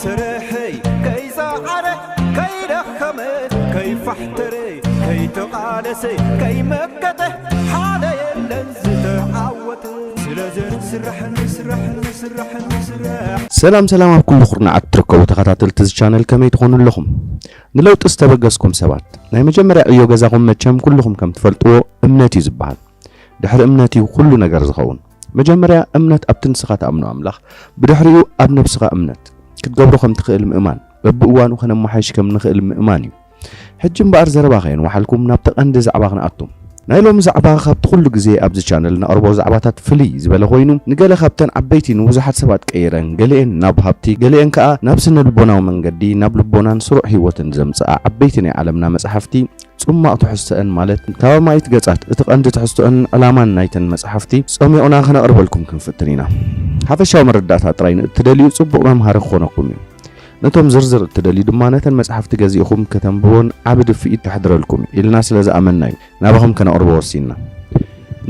ስርሐይ ከይጸዓረ፣ ከይደኸመ፣ ከይፋሕተረ፣ ከይተቓለሰ፣ ከይመከተ፣ ሓደ የለን ዝተዓወተ። ስለዚ ንስራሕ፣ ንስራሕ፣ ንስራሕ፣ ንስራሕ። ሰላም ሰላም ኣብ ኩሉ ኩርናዓት ትርከቡ ተኸታተልቲ እዚ ቻነል፣ ከመይ ትኾኑ ኣለኹም? ንለውጢ ዝተበገስኩም ሰባት፣ ናይ መጀመርያ ዕዮ ገዛኹም መቸም ኩልኹም ከም ትፈልጥዎ እምነት እዩ ዝበሃል። ድሕሪ እምነት እዩ ኩሉ ነገር ዝኸውን። መጀመርያ እምነት ኣብቲ ንስኻ ትኣምኖ ኣምላኽ፣ ብድሕሪኡ ኣብ ነብስኻ እምነት። ክትገብሮ ከም ትኽእል ምእማን፣ በብእዋኑ ከነመሓይሽ ከም ንኽእል ምእማን እዩ። ሕጂ እምበኣር ዘረባ ከየንዋሓልኩም ናብቲ ቀንዲ ዛዕባ ክንኣቱ። ናይ ሎሚ ዛዕባ ካብቲ ኩሉ ግዜ ኣብዚ ቻነል ነቕርቦ ዛዕባታት ፍልይ ዝበለ ኮይኑ፣ ንገለ ካብተን ዓበይቲ ንብዙሓት ሰባት ቀይረን፣ ገሊኤን ናብ ሃብቲ፣ ገሊኤን ከኣ ናብ ስነ ልቦናዊ መንገዲ፣ ናብ ልቦናን ስሩዕ ህይወትን ዘምጽኣ ዓበይቲ ናይ ዓለምና መጻሕፍቲ ጽማቕ ትሕዝቶአን ማለት ካብ ኣማኢት ገጻት እቲ ቀንዲ ትሕዝቶአን ዕላማን ናይተን መጻሕፍቲ ጸሚቕና ከነቕርበልኩም ክንፍትን ኢና። ሓፈሻዊ መረዳእታ ጥራይ ንእትደልዩ ጽቡቕ መምሃሪ ክኾነኩም እዩ። ነቶም ዝርዝር እትደልዩ ድማ ነተን መጻሕፍቲ ገዚእኹም ከተንብቦን ዓቢ ድፍኢት ከሕድረልኩም እዩ ኢልና ስለ ዝኣመንና እዩ ናባኹም ከነቕርቦ ወሲንና።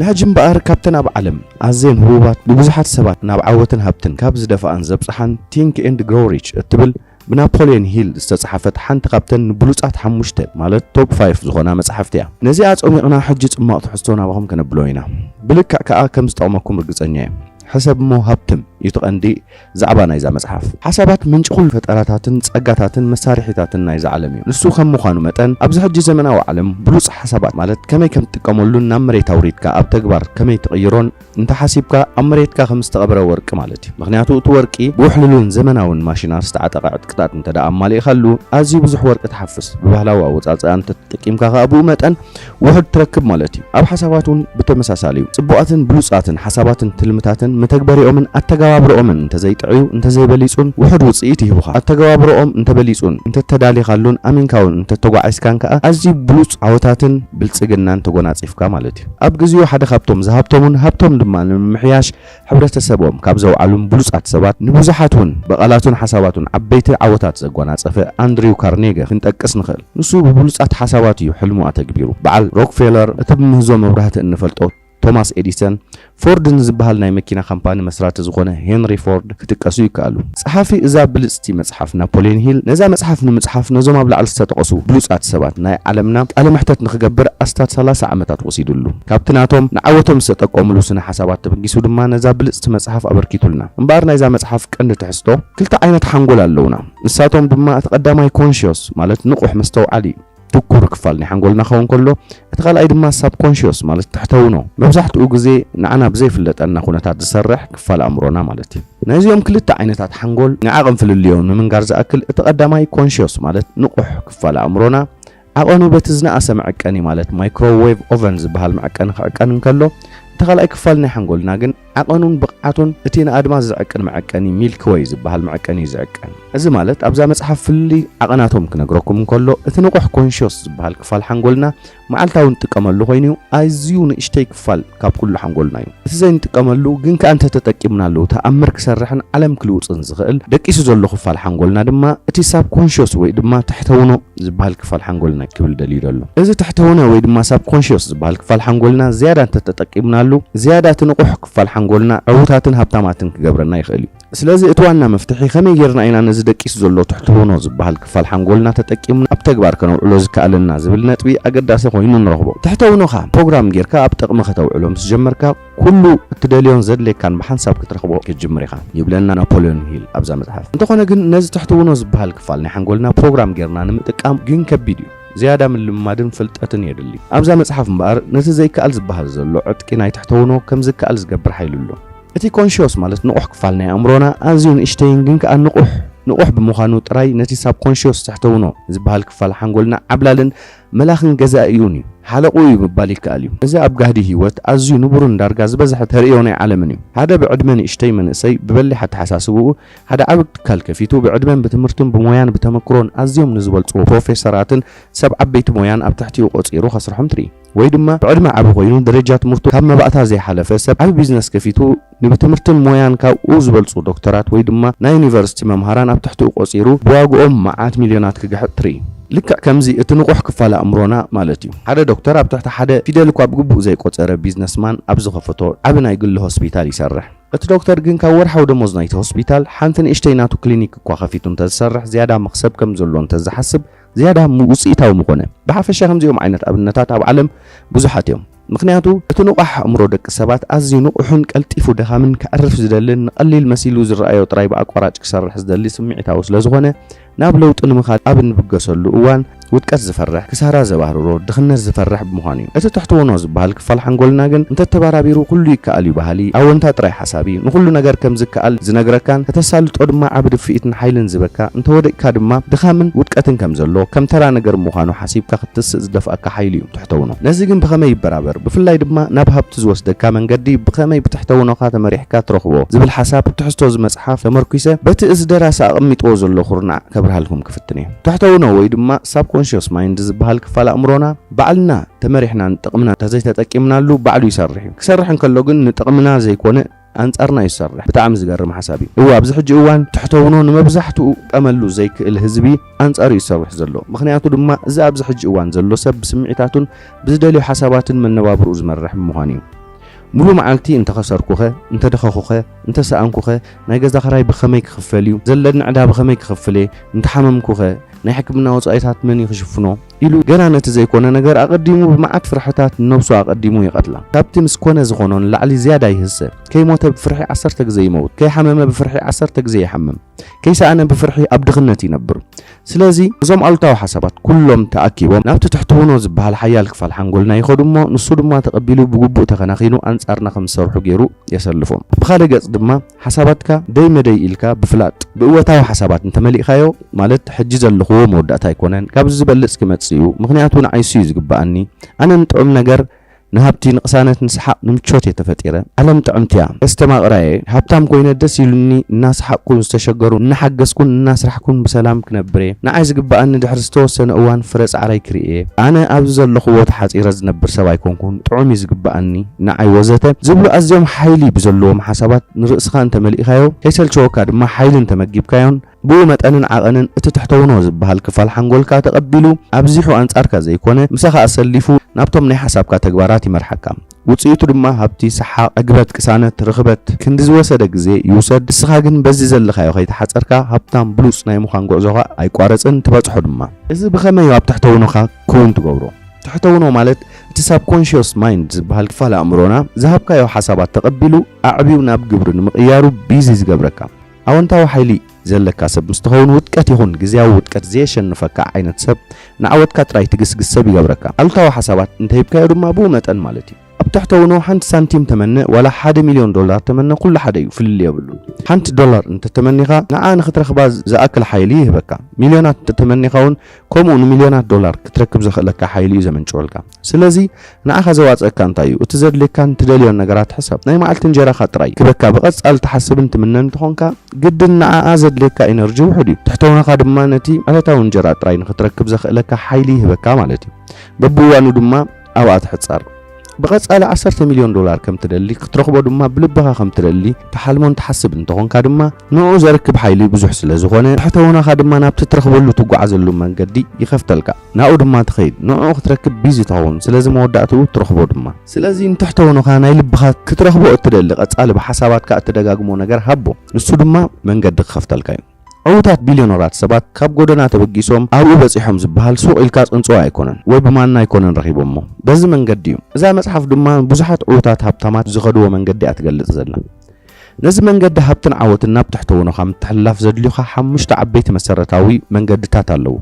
ንሕጂ እምበኣር ካብተን ኣብ ዓለም ኣዝየን ህቡባት ንብዙሓት ሰባት ናብ ዓወትን ሃብትን ካብ ዝደፍኣን ዘብጽሓን Think and Grow Rich እትብል ብናፖልዮን ሂል ዝተጻሕፈት ሓንቲ ካብተን ንብሉጻት ሓሙሽተ ማለት ቶፕ ፋይፍ ዝኾና መጻሕፍቲ እያ። ነዚኣ ጸሚቕና ሕጂ ጽማቕ ትሕዝቶ ናባኹም ከነብሎ ኢና። ብልክዕ ከኣ ከም ዝጠቕመኩም ርግጸኛ እየ። ሕሰብ እሞ ሃብትም እዩ እቲ ቀንዲ ዛዕባ ናይዛ መጽሓፍ። ሓሳባት ምንጪ ኩሉ ፈጠራታትን ጸጋታትን መሳርሒታትን ናይዛ ዓለም እዩ። ንሱ ከም ምዃኑ መጠን ኣብዚ ሕጂ ዘመናዊ ዓለም ብሉጽ ሓሳባት ማለት ከመይ ከም ትጥቀመሉን ናብ መሬት ኣውሪድካ ኣብ ተግባር ከመይ ትቕይሮን እንተ ሓሲብካ ኣብ መሬትካ ከም ዝተቐብረ ወርቂ ማለት እዩ። ምኽንያቱ እቲ ወርቂ ብውሕሉልን ዘመናውን ማሽናት ዝተዓጠቐ ዕጥቅታት እንተ ደኣ ኣማሊእካሉ ኣዝዩ ብዙሕ ወርቂ ትሓፍስ። ብባህላዊ ኣወጻጽኣ እንተ ተጠቂምካ ከኣ ብኡ መጠን ውሑድ ትረክብ ማለት እዩ። ኣብ ሓሳባት እውን ብተመሳሳሊ እዩ። ጽቡቓትን ብሉጻትን ሓሳባትን ትልምታትን መተግበሪኦምን ኣተገባብረኦምን እንተ ዘይጥዕዩ እንተ ዘይበሊጹን ውሑድ ውጽኢት ይህቡኻ። ኣተገባብረኦም እንተ በሊጹን እንተ ተዳሊኻሉን ኣሚንካ እውን እንተ ተጓዒዝካን ከኣ ኣዝዩ ብሉጽ ዓወታትን ብልጽግናን ተጎናጺፍካ ማለት እዩ። ኣብ ግዜኡ ሓደ ካብቶም ዝሃብቶምን ሃብቶም ድማ ንምምሕያሽ ሕብረተሰቦም ካብ ዘውዓሉን ብሉጻት ሰባት ንብዙሓት እውን ብቓላቱን ሓሳባቱን ዓበይቲ ዓወታት ዘጓናጸፈ ኣንድሪው ካርኔገ ክንጠቅስ ንኽእል። ንሱ ብብሉጻት ሓሳባት እዩ ሕልሙ ኣተግቢሩ። በዓል ሮክፌለር፣ እቲ ብምህዞ መብራህቲ እንፈልጦ ቶማስ ኤዲሰን፣ ፎርድ ንዝበሃል ናይ መኪና ካምፓኒ መስራቲ ዝኾነ ሄንሪ ፎርድ ክጥቀሱ ይከኣሉ። ጸሓፊ እዛ ብልጽቲ መጽሓፍ ናፖልዮን ሂል፣ ነዛ መጽሓፍ ንምጽሓፍ ነዞም ኣብ ላዕሊ ዝተጠቐሱ ብሉጻት ሰባት ናይ ዓለምና ቃለ መሕተት ንኽገብር ኣስታት ሰላሳ ዓመታት ወሲዱሉ። ካብቲ ናቶም ንዓወቶም ዝተጠቀሙሉ ስነ ሓሳባት ተበጊሱ ድማ ነዛ ብልጽቲ መጽሓፍ ኣበርኪቱልና። እምበኣር ናይዛ መጽሓፍ ቀንዲ ትሕዝቶ ክልተ ዓይነት ሓንጎል ኣለውና። ንሳቶም ድማ እቲ ቀዳማይ ኮንሽዮስ ማለት ንቑሕ መስተውዓሊ እዩ። ትኩር ክፋል ናይ ሓንጎልና ክኸውን ከሎ፣ እቲ ካልኣይ ድማ ሳብኮንሽዮስ ማለት ትሕተውኖ፣ መብዛሕትኡ ግዜ ንዓና ብዘይፍለጠና ኩነታት ዝሰርሕ ክፋል ኣእምሮና ማለት እዩ። ናይዚኦም ክልተ ዓይነታት ሓንጎል ንዓቐን ፍልልዮን ንምንጋር ዝኣክል፣ እቲ ቀዳማይ ኮንሽዮስ ማለት ንቑሕ ክፋል ኣእምሮና ዓቐኑ በቲ ዝነኣሰ መዐቀኒ ማለት ማይክሮዌቭ ኦቨን ዝበሃል መዐቀኒ ክዕቀን እንከሎ፣ እቲ ካልኣይ ክፋል ናይ ሓንጎልና ግን ዓቐኑን ብቕዓቱን እቲ ንኣድማስ ዝዕቅን መዐቀኒ ሚልኪ ዌይ ዝበሃል መዐቀኒ እዩ ዝዕቀን። እዚ ማለት ኣብዛ መጽሓፍ ፍልልይ ዓቐናቶም ክነግረኩም እንከሎ፣ እቲ ንቑሕ ኮንሽዮስ ዝበሃል ክፋል ሓንጎልና መዓልታዊ ንጥቀመሉ ኮይኑ፣ ኣዝዩ ንእሽተይ ክፋል ካብ ኩሉ ሓንጎልና እዩ። እቲ ዘይንጥቀመሉ ግን ከኣ እንተተጠቂምናሉ ተኣምር ክሰርሕን ዓለም ክልውጥን ዝኽእል ደቂሱ ዘሎ ክፋል ሓንጎልና ድማ እቲ ሳብኮንሽዮስ ወይ ድማ ትሕተውኖ ዝበሃል ክፋል ሓንጎልና ክብል ደልዩ ዘሎ። እዚ ትሕተውነ ወይ ድማ ሳብኮንሽዮስ ዝበሃል ክፋል ሓንጎልና ዝያዳ እንተተጠቂምናሉ፣ ዝያዳ እቲ ንቑሕ ክፋል ሓንጎልና ዕዉታትን ሃብታማትን ክገብረና ይኽእል እዩ። ስለዚ እቲ ዋና መፍትሒ ከመይ ጌርና ኢና ነዚ ደቂሱ ዘሎ ትሕተውኖ ዝበሃል ክፋል ሓንጎልና ተጠቂምና ኣብ ተግባር ከነውዕሎ ዝከኣለና ዝብል ነጥቢ ኣገዳሲ ኮይኑ ንረኽቦ። ትሕተውኖኻ ፕሮግራም ጌርካ ኣብ ጥቕሚ ከተውዕሎ ምስ ጀመርካ፣ ኩሉ እትደልዮን ዘድልየካን ብሓንሳብ ክትረኽቦ ክትጅምር ኢኻ፣ ይብለና ናፖልዮን ሂል ኣብዛ መጽሓፍ። እንተኾነ ግን ነዚ ትሕተውኖ ዝበሃል ክፋል ናይ ሓንጎልና ፕሮግራም ጌርና ንምጥቃም ግን ከቢድ እዩ። ዝያዳ ምልምማድን ፍልጠትን የድሊ። ኣብዛ መጽሓፍ እምበኣር ነቲ ዘይከኣል ዝበሃል ዘሎ ዕጥቂ ናይ ትሕተውኖ ከም ዝከኣል ዝገብር ሓይሊ ኣሎ። እቲ ኮንሽዮስ ማለት ንቑሕ ክፋል ናይ ኣእምሮና ኣዝዩ ንእሽተይን ግን ከኣ ንቑሕ፣ ንቑሕ ብምዃኑ ጥራይ ነቲ ሳብኮንሽዮስ ትሕተውኖ ዝበሃል ክፋል ሓንጎልና ዓብላልን መላኽን ገዛኢኡን እዩ። ሓለቕኡ እዩ ምባል ይከኣል እዩ። እዚ ኣብ ጋህዲ ህይወት ኣዝዩ ንቡርን ዳርጋ ዝበዝሐ ተርእዮ ናይ ዓለምን እዩ። ሓደ ብዕድመ ንእሽተይ መንእሰይ ብበሊሕ ኣተሓሳስብኡ ሓደ ዓቢ ትካል ከፊቱ ብዕድመን ብትምህርትን ብሞያን ብተመክሮን ኣዝዮም ንዝበልጽዎ ፕሮፌሰራትን ሰብ ዓበይቲ ሞያን ኣብ ትሕቲኡ ቆጺሩ ከስርሖም ትርኢ። ወይ ድማ ብዕድመ ዓቢ ኮይኑ ደረጃ ትምህርቱ ካብ መባእታ ዘይሓለፈ ሰብ ዓቢ ቢዝነስ ከፊቱ ንብትምህርትን ሞያን ካብኡ ዝበልጹ ዶክተራት ወይ ድማ ናይ ዩኒቨርሲቲ መምሃራን ኣብ ትሕቲኡ ቆጺሩ ብዋግኦም መዓት ሚልዮናት ክግሕጥ ትርኢ። ልክዕ ከምዚ እቲ ንቑሕ ክፋል ኣእምሮና ማለት እዩ። ሓደ ዶክተር ኣብ ትሕቲ ሓደ ፊደል እኳ ብግቡእ ዘይቆጸረ ቢዝነስማን ኣብ ዝኸፈቶ ዓቢ ናይ ግሊ ሆስፒታል ይሰርሕ። እቲ ዶክተር ግን ካብ ወርሓዊ ደሞዝ ናይቲ ሆስፒታል ሓንቲ ንእሽተይ ናቱ ክሊኒክ እኳ ከፊቱ እንተዝሰርሕ ዝያዳ መኽሰብ ከም ዘለዎ እንተዝሓስብ ዝያዳ ም-፣ ውፅኢታዊ ምኾነ። ብሓፈሻ ከምዚኦም ዓይነት ኣብነታት ኣብ ዓለም ብዙሓት እዮም። ምኽንያቱ እቲ ንቑሕ ኣእምሮ ደቂ ሰባት ኣዝዩ ንቑሕን ቀልጢፉ ደኻምን ከዕርፍ ዝደልን ንቐሊል መሲሉ ዝረኣዮ ጥራይ ብኣቋራጭ ክሰርሕ ዝደሊ ስምዒታዊ ስለ ዝኾነ ናብ ለውጢ ንምኻድ ኣብ እንብገሰሉ እዋን ውድቀት ዝፈርሕ፣ ክሳራ ዘባህርሮ፣ ድኽነት ዝፈርሕ ብምዃኑ እዩ። እቲ ትሕትውኖ ዝበሃል ክፋል ሓንጎልና ግን እንተተባራቢሩ ኩሉ ይከኣል እዩ በሃሊ፣ ኣወንታ ጥራይ ሓሳቢ፣ ንኹሉ ነገር ከም ዝከኣል ዝነግረካን ከተሳልጦ ድማ ዓቢ ድፍኢትን ሓይልን ዝበካ፣ እንተወደቅካ ድማ ድኻምን ውድቀትን ከም ዘሎ ከም ተራ ነገር ምዃኑ ሓሲብካ ክትስእ ዝደፍኣካ ሓይሊ እዩ ትሕተውኖ። ነዚ ግን ብኸመይ ይበራበር? ብፍላይ ድማ ናብ ሃብቲ ዝወስደካ መንገዲ ብኸመይ ብትሕተውኖኻ ተመሪሕካ ትረኽቦ ዝብል ሓሳብ ትሕዝቶ እዚ መጽሓፍ ተመርኲሰ በቲ እዚ ደራሲ ኣቐሚጥዎ ዘሎ ኩርናዕ ከብርሃልኩም ክፍትን እየ። ትሕተውኖ ወይ ድማ ሳብኮንሽስ ማይንድ ዝበሃል ክፋል ኣእምሮና ባዕልና ተመሪሕና ንጥቕምና እንተዘይተጠቂምናሉ ባዕሉ ይሰርሕ እዩ። ክሰርሕ እንከሎ ግን ንጥቕምና ዘይኮነ ኣንጻርና እዩ ዝሰርሕ። ብጣዕሚ ዝገርም ሓሳብ እዩ። እወ፣ ኣብዚ ሕጂ እዋን ትሕተውኖ ንመብዛሕትኡ ክጥቀመሉ ዘይክእል ህዝቢ ኣንጻሩ እዩ ዝሰርሕ ዘሎ። ምኽንያቱ ድማ እዚ ኣብዚ ሕጂ እዋን ዘሎ ሰብ ብስምዒታቱን ብዝደልዮ ሓሳባትን መነባብርኡ ዝመርሕ ብምዃኑ እዩ። ሙሉ መዓልቲ እንተኸሰርኩኸ፣ እንተደኸኹኸ፣ እንተሰኣንኩኸ፣ ናይ ገዛ ኽራይ ብኸመይ ክኽፈል እዩ? ዘለኒ ዕዳ ብኸመይ ክኽፍል እየ? እንተሓመምኩኸ፣ ናይ ሕክምና ወጻኢታት መን እዩ ክሽፍኖ? ኢሉ ገና ነቲ ዘይኮነ ነገር ኣቐዲሙ ብመዓት ፍርሕታት ንነብሱ ኣቐዲሙ ይቐትላ። ካብቲ ምስ ኮነ ዝኾኖ ንላዕሊ ዝያዳ ይህሰ። ከይሞተ ብፍርሒ ዓሰርተ ግዜ ይመውት። ከይሓመመ ብፍርሒ ዓሰርተ ግዜ ይሓምም። ከይሰኣነ ብፍርሒ ኣብ ድኽነት ይነብር። ስለዚ እዞም ኣሉታዊ ሓሳባት ኩሎም ተኣኪቦም ናብቲ ትሕትውኖ ዝበሃል ሓያል ክፋል ሓንጎልና ይኸዱ እሞ ንሱ ድማ ተቐቢሉ ብግቡእ ተኸናኺኑ ኣንጻርና ከም ዝሰርሑ ገይሩ የሰልፎም። ብኻልእ ገጽ ድማ ሓሳባትካ ደይ መደይ ኢልካ ብፍላጥ ብእወታዊ ሓሳባት እንተመሊእካዮ፣ ማለት ሕጂ ዘለኽዎ መወዳእታ ኣይኮነን፣ ካብዚ ዝበልጽ ክመጽእ እዩ፣ ምኽንያቱ ንዓይ እሱ እዩ ዝግበኣኒ፣ ኣነ ንጥዑም ነገር፣ ንሃብቲ፣ ንቕሳነት፣ ንሰሓቕ፣ ንምቾት እየ ተፈጢረ፣ ዓለም ጥዕምቲ እያ፣ ከስተማቕራ እየ፣ ሃብታም ኮይነ ደስ ኢሉኒ እናሰሓቕኩን ዝተሸገሩ እናሓገዝኩን እናስራሕኩን ብሰላም ክነብር እየ፣ ንዓይ ዝግበኣኒ ድሕሪ ዝተወሰነ እዋን ፍረ ጻዕራይ ክርኢ እየ፣ ኣነ ኣብዚ ዘለኽዎ ተሓጺረ ዝነብር ሰብ ኣይኮንኩን፣ ጥዑም እዩ ዝግበኣኒ ንዓይ ወዘተ ዝብሉ ኣዝዮም ሓይሊ ብዘለዎም ሓሳባት ንርእስኻ እንተመሊእካዮ፣ ከይሰልቸወካ ድማ ሓይሊ እንተመጊብካዮን፣ ብኡ መጠንን ዓቐንን እቲ ትሕተውኖ ዝበሃል ክፋል ሓንጎልካ ተቐቢሉ ኣብዚሑ ኣንጻርካ ዘይኮነ ምሳኻ ኣሰሊፉ ናብቶም ናይ ሓሳብካ ተግባራት ይመርሓካ። ውጽኢቱ ድማ ሃብቲ፣ ሰሓቕ፣ ዕግበት፣ ቅሳነት፣ ርኽበት ክንዲ ዝወሰደ ግዜ ይውሰድ። ንስኻ ግን በዚ ዘለኻዮ ከይተሓጸርካ ሃብታም ብሉጽ ናይ ምዃን ጉዕዞኻ ኣይቋረጽን፣ ትበጽሖ ድማ። እዚ ብኸመይ ኣብ ትሕተውኖኻ ክውን ትገብሮ? ትሕተውኖ ማለት እቲ ሳብኮንሽስ ማይንድ ዝበሃል ክፋል ኣእምሮና ዝሃብካዮ ሓሳባት ተቐቢሉ ኣዕብዩ ናብ ግብሪ ንምቕያሩ ቢዚ ዝገብረካ። ኣወንታዊ ሓይሊ ዘለካ ሰብ ምስ ትኸውን ውድቀት ይኹን ግዝያዊ ውድቀት ዘየሸንፈካ ዓይነት ሰብ ንዓወትካ ጥራይ ትግስግስ ሰብ ይገብረካ። ኣሉታዊ ሓሳባት እንተሂብካዮ ድማ ብኡ መጠን ማለት እዩ። ኣብ ትሕተውኖ ሓንቲ ሳንቲም ተመነ ዋላ ሓደ ሚልዮን ዶላር ተመነ ኩሉ ሓደ እዩ፣ ፍልልይ የብሉን። ሓንቲ ዶላር እንተተመኒኻ ንዓ ንኽትረኽባ ዝኣክል ሓይሊ ይህበካ። ሚልዮናት እንተተመኒኻ እውን ከምኡ ንሚልዮናት ዶላር ክትረክብ ዘኽእለካ ሓይሊ እዩ ዘመንጭወልካ። ስለዚ ንዓኻ ዘዋጽኣካ እንታይ እዩ? እቲ ዘድልየካን ትደልዮን ነገራት ሕሰብ። ናይ መዓልቲ እንጀራኻ ጥራይ ክበካ ብቐጻሊ ትሓስብን ትምነን እንተኾንካ ግድን ንዓኣ ዘድልየካ ኢነርጂ ውሑድ እዩ። ትሕተውናኻ ድማ ነቲ ዕለታዊ እንጀራ ጥራይ ንኽትረክብ ዘኽእለካ ሓይሊ ይህበካ ማለት እዩ። በብእዋኑ ድማ ኣብኣ ትሕጸር። ብቐጻሊ ዓሰርተ ሚልዮን ዶላር ከም ትደሊ ክትረኽቦ ድማ ብልብኻ ከም ትደሊ ትሓልሞን ትሓስብ እንተኾንካ ድማ ንዕኡ ዘርክብ ሓይሊ ብዙሕ ስለ ዝኾነ ትሕተውናኻ ድማ ናብቲ ትረኽበሉ ትጓዓዘሉ መንገዲ ይኸፍተልካ። ናብኡ ድማ ትኸይድ። ንዕኡ ክትረክብ ቢዚ ትኸውን። ስለዚ መወዳእትኡ ትረኽቦ ድማ። ስለዚ ንትሕተውኖኻ ናይ ልብኻ ክትረኽቦ እትደሊ ቀጻሊ ብሓሳባትካ እትደጋግሞ ነገር ሃቦ። ንሱ ድማ መንገዲ ክኸፍተልካ እዩ። ዕዉታት ቢልዮነራት ሰባት ካብ ጎደና ተበጊሶም ኣብኡ በጺሖም ዝበሃል ሱቕ ኢልካ ጽንጽዋ ኣይኮነን ወይ ብማና ኣይኮነን ረኺቦሞ። በዚ መንገዲ እዩ። እዛ መጽሓፍ ድማ ብዙሓት ዕዉታት ሃብታማት ዝኸድዎ መንገዲ እያ ትገልጽ ዘላ። ነዚ መንገዲ ሃብትን ዓወትን ናብ ትሕተውኖኻ ምትሕልላፍ ዘድልዩኻ ሓሙሽተ ዓበይቲ መሰረታዊ መንገድታት ኣለዉ።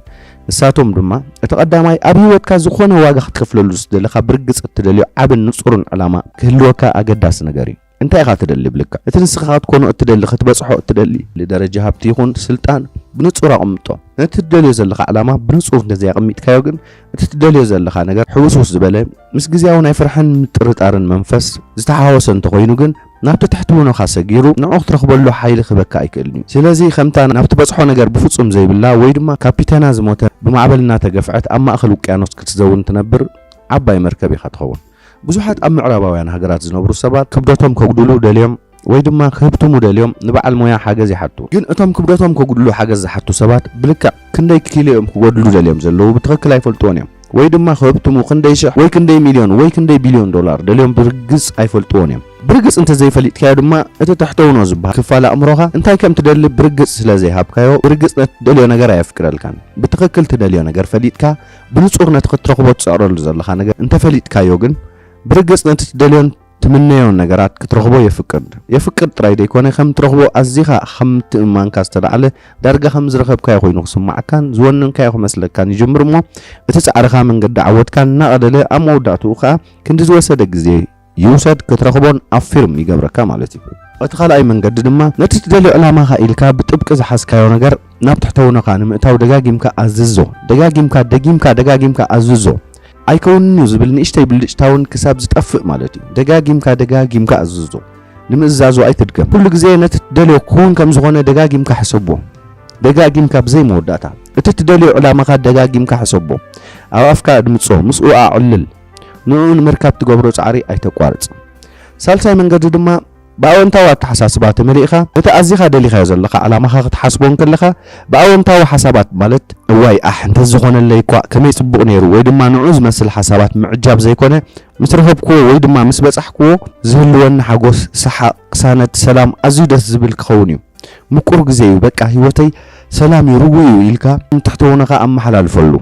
ንሳቶም ድማ፣ እቲ ቀዳማይ ኣብ ህይወትካ ዝኾነ ዋጋ ክትከፍለሉ ዝደለኻ ብርግጽ እትደልዮ ዓብን ንጹርን ዕላማ ክህልወካ ኣገዳሲ ነገር እዩ። እንታይ ኢኻ ትደሊ ብልክዕ? እቲ ንስኻ ክትኮኖ እትደሊ፣ ክትበጽሖ እትደሊ ደረጃ ሃብቲ ይኹን ስልጣን ብንጹር ኣቕምጦ። ነቲ ትደልዮ ዘለኻ ዕላማ ብንጹር እንተዘይኣቐሚጥካዮ ግን፣ እቲ ትደልዮ ዘለኻ ነገር ሕውስውስ ዝበለ፣ ምስ ግዝያዊ ናይ ፍርሕን ምጥርጣርን መንፈስ ዝተሓዋወሰ እንተኾይኑ ግን፣ ናብቲ ትሕትውኖኻ ሰጊሩ ንዕኡ ክትረኽበሉ ሓይሊ ክህበካ ኣይክእልን እዩ። ስለዚ ከምታ ናብ ትበጽሖ ነገር ብፍጹም ዘይብላ ወይ ድማ ካፒተና ዝሞተ ብማዕበል እናተገፍዐት ኣብ ማእከል ውቅያኖስ ክትዘውን ትነብር ዓባይ መርከብ ኢኻ ትኸውን። ብዙሓት ኣብ ምዕራባውያን ሃገራት ዝነብሩ ሰባት ክብደቶም ከጉድሉ ደልዮም ወይ ድማ ክህብትሙ ደልዮም ንበዓል ሞያ ሓገዝ ይሓቱ። ግን እቶም ክብደቶም ከጉድሉ ሓገዝ ዝሓቱ ሰባት ብልክዕ ክንደይ ኪሎ እዮም ክጎድሉ ደልዮም ዘለዉ ብትኽክል ኣይፈልጥዎን እዮም። ወይ ድማ ከብትሙ ክንደይ ሽሕ ወይ ክንደይ ሚልዮን ወይ ክንደይ ቢልዮን ዶላር ደልዮም ብርግጽ ኣይፈልጥዎን እዮም። ብርግጽ እንተዘይፈሊጥካዮ ድማ እቲ ትሕተውኖ ዝበሃል ክፋል ኣእምሮኻ እንታይ ከም ትደሊ ብርግጽ ስለ ዘይሃብካዮ ብርግጽ ነቲ ትደልዮ ነገር ኣየፍቅደልካን። ብትኽክል ትደልዮ ነገር ፈሊጥካ ብንጹር ነቲ ክትረኽቦ ትጽዕረሉ ዘለኻ ነገር እንተፈሊጥካዮ ግን ብርግጽ ነቲ ትደልዮን ትምነዮን ነገራት ክትረኽቦ የፍቅድ። የፍቅድ ጥራይ ዘይኮነ ከም ትረኽቦ ኣዚኻ ከም ትእማንካ ዝተላዕለ ዳርጋ ከም ዝረኸብካዮ ኮይኑ ክስማዓካን ዝወነንካዮ ክመስለካን ይጅምር እሞ እቲ ጻዕርኻ መንገዲ ዓወትካ እናቐደለ ኣብ መወዳእትኡ ከኣ ክንዲ ዝወሰደ ግዜ ይውሰድ ክትረኽቦን ኣፊርም ይገብረካ ማለት እዩ። እቲ ካልኣይ መንገዲ ድማ ነቲ ትደልዮ ዕላማኻ ኢልካ ብጥብቂ ዝሓዝካዮ ነገር ናብ ትሕተውኖኻ ንምእታው ደጋጊምካ ኣዝዞ። ደጋጊምካ ደጊምካ ደጋጊምካ ኣዝዞ። ኣይከውንን እዩ ዝብል ንእሽተይ ብልጭታ እውን ክሳብ ዝጠፍእ ማለት እዩ። ደጋጊምካ ደጋጊምካ ኣዝዞ። ንምእዛዙ ኣይትድገም። ኩሉ ግዜ ነቲ ትደልዮ ክውን ከም ዝኾነ ደጋጊምካ ሕሰቦ። ደጋጊምካ ብዘይ መወዳእታ እቲ ትደልዮ ዕላማኻ ደጋጊምካ ሕሰቦ። ኣብ ኣፍካ ኣድምጾ፣ ምስኡ ኣዕልል። ንዕኡ ንምርካብ ትገብሮ ጻዕሪ ኣይተቋርጽ። ሳልሳይ መንገዲ ድማ ብኣወንታዊ ኣተሓሳስባ ተመሊእካ ነቲ ኣዚኻ ደሊኻዮ ዘለኻ ዕላማኻ ክትሓስቦ እንከለኻ ብኣወንታዊ ሓሳባት ማለት እዋይ ኣሕ እንተዝኾነለይ እኳ ከመይ ጽቡቕ ነይሩ ወይ ድማ ንዑ ዝመስል ሓሳባት ምዕጃብ ዘይኮነ ምስ ረኸብክዎ ወይ ድማ ምስ በጻሕክዎ ዝህልወኒ ሓጎስ፣ ሰሓቕ፣ ቅሳነት፣ ሰላም ኣዝዩ ደስ ዝብል ክኸውን እዩ። ምቁር ግዜ እዩ በቃ ህይወተይ ሰላም እዩ ርጉእ እዩ ኢልካ ንትሕተውኖኻ ኣመሓላልፈሉ።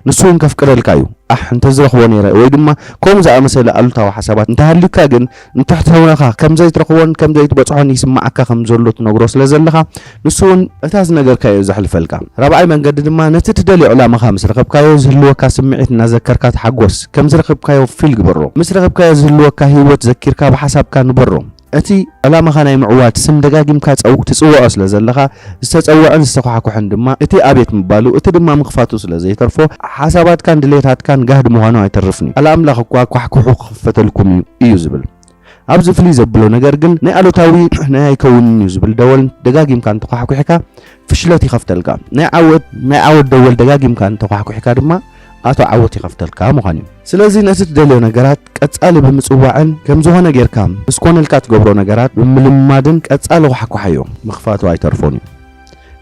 ንሱ እውን ከፍቅደልካ እዩ። ኣሕ እንተዝረኽቦ ነይረ ወይ ድማ ከምኡ ዝኣመሰለ ኣሉታዊ ሓሳባት እንተሃልዩካ ግን ንትሕተውኖኻ ከም ዘይትረኽቦን ከም ዘይትበጽሖን ይስምዓካ ከም ዘሎ ትነግሮ ስለ ዘለኻ ንሱ እውን እታ ዝነገርካዮ እዩ ዘሕልፈልካ። ራብዓይ መንገዲ ድማ ነቲ ትደልዮ ዕላማኻ ምስ ረኸብካዮ ዝህልወካ ስምዒት እናዘከርካ ተሓጎስ። ከም ዝረኸብካዮ ፊል ግበሮ። ምስ ረኸብካዮ ዝህልወካ ህይወት ዘኪርካ ብሓሳብካ ንበሮ። እቲ ዕላማኻ ናይ ምዕዋት ስም ደጋጊምካ ጸው ትጽውዖ ስለ ዘለኻ ዝተጸውዐን ዝተኳሕኩሐን ድማ እቲ ኣቤት ምባሉ እቲ ድማ ምኽፋቱ ስለ ዘይተርፎ ሓሳባትካን ድሌታትካን ጋህዲ ምዃኑ ኣይተርፍን እዩ። ቃል ኣምላኽ እኳ ኳሕኩሑ ክኽፈተልኩም እዩ እዩ ዝብል። ኣብዚ ፍልይ ዘብሎ ነገር ግን ናይ ኣሉታዊ ናይ ኣይከውንን እዩ ዝብል ደወል ደጋጊምካ እንተኳሕኩሕካ ፍሽለት ይኸፍተልካ። ናይ ዓወት ናይ ዓወት ደወል ደጋጊምካ እንተኳሕኩሕካ ድማ ኣቶ ዓወት ይኸፍተልካ ምዃን እዩ። ስለዚ ነቲ ትደልዮ ነገራት ቀጻሊ ብምጽዋዕን ከም ዝኾነ ጌርካ ምስ ኮነልካ ትገብሮ ነገራት ብምልማድን ቀጻሊ ኳሕኳሓዮ ምኽፋቱ ኣይተርፎን እዩ።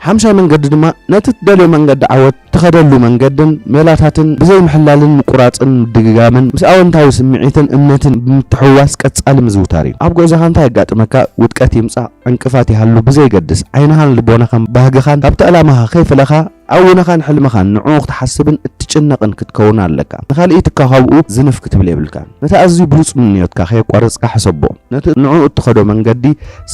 ሓምሻይ መንገዲ ድማ ነቲ ትደልዮ መንገዲ ዓወት ትኸደሉ መንገድን ሜላታትን ብዘይ ምሕላልን ምቁራጽን ምድግጋምን ምስ ኣወንታዊ ስምዒትን እምነትን ብምትሕውዋስ ቀጻሊ ምዝውታር እዩ። ኣብ ጉዕዞኻ እንታይ የጋጥመካ ውድቀት ይምጻእ ዕንቅፋት ይሃሉ ብዘይገድስ ዓይንኻን ልቦናኻን ባህግኻን ካብቲ ዕላማኻ ከይፈለኻ ኣውንኻን ሕልምኻን ንዕኡ ክትሓስብን እትጭነቕን ክትከውን ኣለካ። ንኻልኢትካ ካብኡ ዝንፍ ክትብል የብልካን። ነቲ ኣዝዩ ብሉጽ ምንዮትካ ከየቋረጽካ ሕሰቦ። ነቲ ንዕኡ እትኸዶ መንገዲ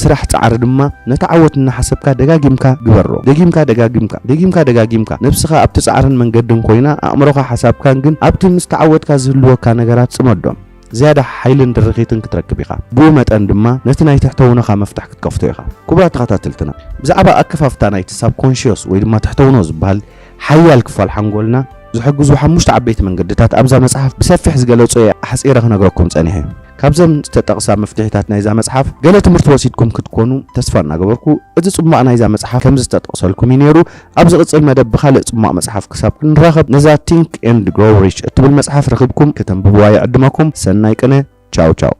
ስራሕ ጻዕሪ ድማ ነቲ ዓወት እናሓሰብካ ደጋጊምካ ግበሮ። ደጊምካ ደጋጊምካ፣ ደጊምካ ደጋጊምካ ነብስኻ ኣብቲ ጻዕርን መንገድን ኮይና ኣእምሮኻ ሓሳብካን ግን ኣብቲ ምስ ተዓወትካ ዝህልወካ ነገራት ጽመዶም። ዝያዳ ሓይልን ድርኺትን ክትረክብ ኢኻ። ብኡ መጠን ድማ ነቲ ናይ ትሕተውኖኻ መፍትሕ ክትከፍቶ ኢኻ። ክቡራት ተኸታተልትና፣ ብዛዕባ ኣከፋፍታ ናይቲ ሳብኮንሽዮስ ወይ ድማ ትሕተውኖ ዝበሃል ሓያል ክፋል ሓንጎልና ዝሕግዙ ሓሙሽተ ዓበይቲ መንገድታት ኣብዛ መጽሓፍ ብሰፊሕ ዝገለጾ እየ ኣሕጺረ ክነግረኩም ጸኒሐ። ካብዘን ዝተጠቕሳ መፍትሒታት ናይዛ መጽሓፍ ገለ ትምህርቲ ወሲድኩም ክትኮኑ ተስፋ እናገበርኩ፣ እቲ ጽሟቕ ናይዛ መጽሓፍ ከም ዝተጠቕሰልኩም እዩ ነይሩ። ኣብ ዝቕጽል መደብ ብኻልእ ጽሟቕ መጽሓፍ ክሳብ ክንራኸብ፣ ነዛ Think and Grow Rich እትብል መጽሓፍ ረኺብኩም ከተንብብዋ ይዕድመኩም። ሰናይ ቅነ። ቻው ቻው።